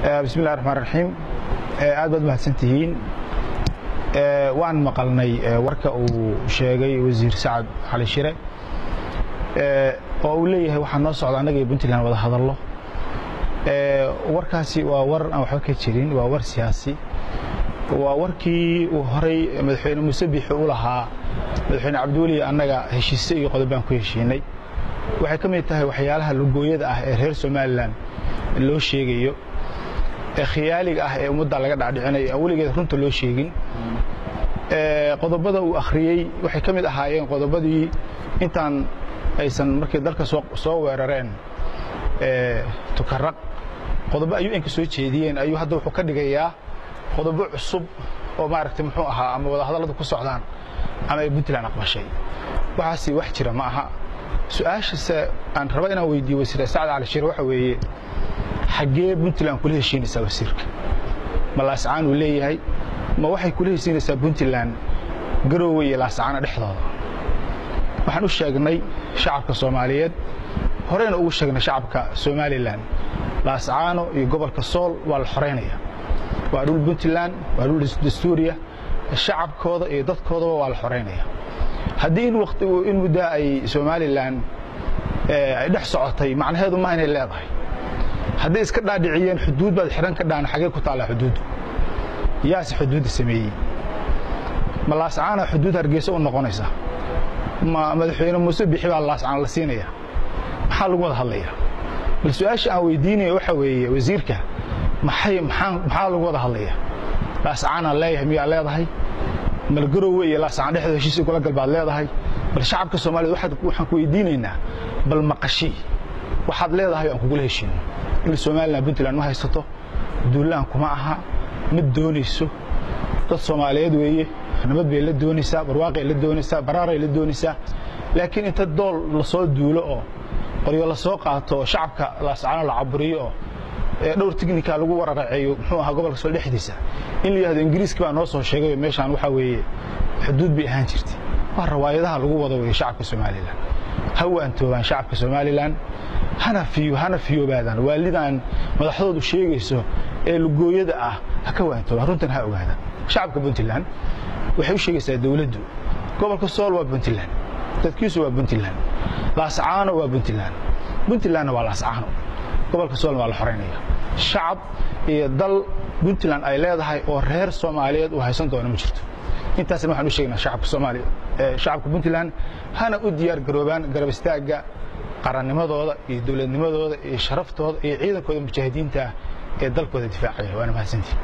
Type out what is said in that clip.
Bismillahi raxmaan raxiim. Aad baad mahadsantihiin. Waan maqalnay warka uu sheegay wasiir Sacad Cali Shire oo uu leeyahay waxaa noo socda annaga iyo Puntland wada hadallo. Warkaasi waa war aan waxba ka jirin, waa war siyaasi, waa warkii uu horay madaxweyne Muuse Biixi u lahaa madaxweyne Cabdiweli annaga heshiise iyo qodob baan ku heshiinay. Waxay ka mid tahay waxyaalaha lugooyada ah ee reer Somaliland loo sheegayo ee khiyaaliga ah ee ummadda laga dhacdhicinayo aan weligeed runta loo sheegin. Qodobada uu akhriyey waxay ka mid ahaayeen qodobadii intaan aysan markii dalka soo weerareen Tukaraq qodobo ayuu inka soo jeediyeen, ayuu hadda wuxuu ka dhigayaa qodobo cusub oo maaragtay muxuu ahaa ama wada hadalladu ku socdaan ama ay Puntland aqbashay. Waxaasi wax jira ma aha. Su-aashase aan raba inaan weydiiyo wasiir Sacad Cali Shire waxa weeye, xaggee Puntland kula heshiinaysaa wasiirka? Ma Laascaan uu leeyahay? Ma waxay kula heshiinaysaa Puntland Garoowe iyo Laascaana dhexdooda? Waxaan u sheegnay shacabka Soomaaliyeed, horeyna ugu sheegnay shacabka Somaliland, Laascaano iyo gobolka Sool waa la xoreynaya, waa dhul Puntland, waa dhul dastuuriya, shacabkooda iyo dadkoodaba waa la xoreynaya. Haddii in waqti in muddaa ay Somaliland ay dhex socotay, macnaheedu ma inay leedahay. Hadday iska dhaadhiciyeen xuduud baad xidhan ka dhaan, xagee ku taallaa xuduuddu? Yaase xuduudda sameeyey? Ma Laascaana xuduud Hargeysa u noqonaysa? Ma madaxweyne Muuse Bixi baa Laascaan la siinaya? Maxaa lagu wada hadlayaa? Bal su-aasha aan weydiinaya waxa weeye wasiirka, maxay maxaa maxaa lagu wada hadlayaa? Laascaanaan leeyahay miyaa leedahay? Malgaroowe iyo Laascaan dhexdooda heshiis kula gal baad leedahay? Bal shacabka Soomaaliyeed waxaan ku weydiinaynaa, bal maqashii waxaad leedahay aan kugula heshiino. Dhul Somaliland Puntland ma haysato, duulaan kuma aha, ma doonayso. Dad Soomaaliyeed weeye, nabad bay la doonaysaa, barwaaqay la doonaysaa, baraaray la doonaysaa. Laakiin inta dool lasoo duulo oo qoryo lasoo qaato oo shacabka Laascaano la caburiyo oo dhowr tignika lagu wararaceeyo muxuu ahaa gobolka Sool dhexdiisa, in la yidhahdo Ingiriiska baa noo soo sheegay meeshaan waxaa weeye xuduud bay ahaan jirtay, waa rawaayadaha lagu wado weeye shacabka Somaliland. Ha waantoobaan shacabka Somaliland, hana fiyo hana fiyoobaadaan waalidan madaxdoodu sheegayso ee lugooyada ah, ha ka waantoobaan, runtan ha ogaadaan. Shacabka Puntland waxay u sheegaysaa dawladdu, gobolka Sool waa Puntland, dadkiisu waa Puntland, Laascaano waa Puntland, Puntlandna waa Laascaano, gobolka Soolna waa la xoreynaya. Shacab iyo dal Puntland ay leedahay oo reer Soomaaliyeed uu haysan doono ma jirto. Intaasna waxaan u sheegnaa shacabka Soomaaliya, shacabka Puntland hana u diyaar garoobaan garab istaagga qarannimadooda iyo dowladnimadooda iyo sharaftooda iyo ciidankooda mujaahidiinta ah ee dalkooda difaacaya. Waana mahadsantihin.